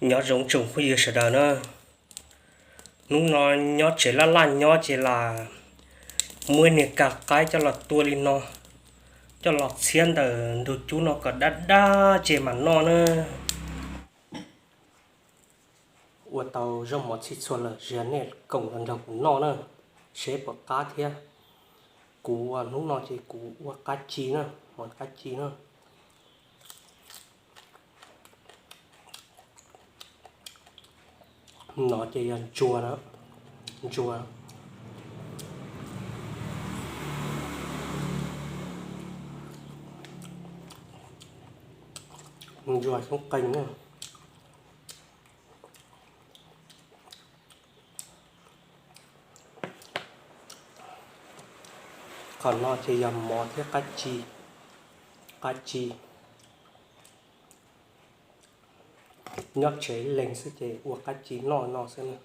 Nyob zoo tsoom phooj ywg sawv daws na, hnub no nyob tsev laj laj nyob ces lam muab niag kas qaib coj los tua li no, coj los txhiab ntawm ntug cub no kom dab dab ces mam noj na. Ua tau zaub mov txhij txhua lawm, ziag nej koom los nrog kuv noj na, seb puas qab thiab. Kuv ua hnub no ces kuv ua qab ci na, mov qab ci na. No ces yog ntsuag na, ntsuag, ntsuag xyoob qees na. Qhov no ces yog mov thiab qab ci, qab ci. Nyob tsev leeg xwb ces ua qab ci noj no xwb na.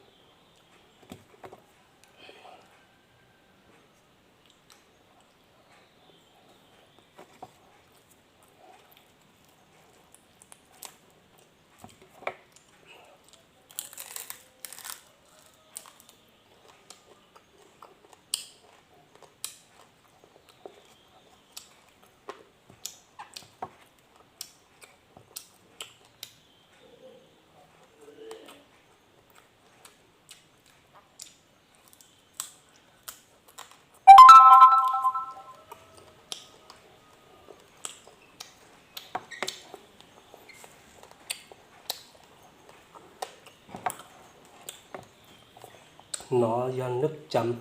No yog nước chấm,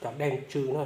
chấm đen chư na.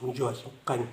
Ntsuag xyoob qees.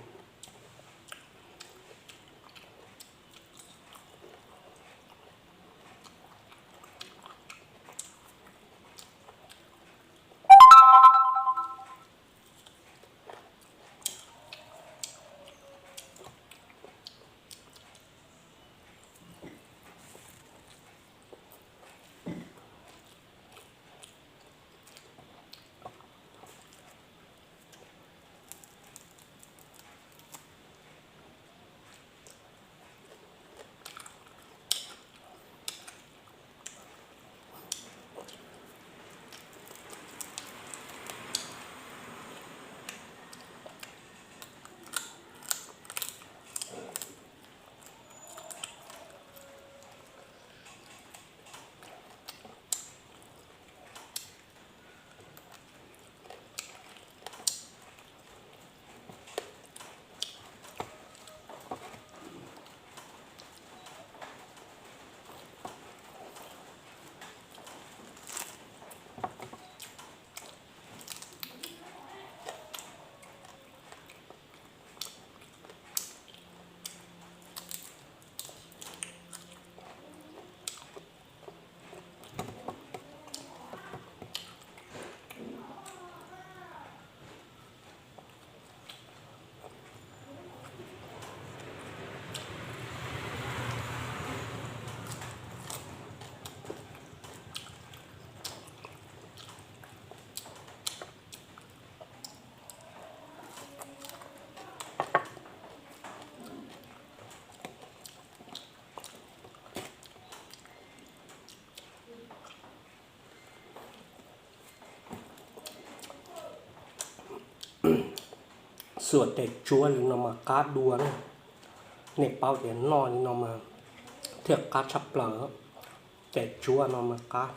Xuas tes tsuab li no mas qab dua na. Nej paub tias noj li no mas thiaj qab tshaj plaws. Tes tsuab no mas qab.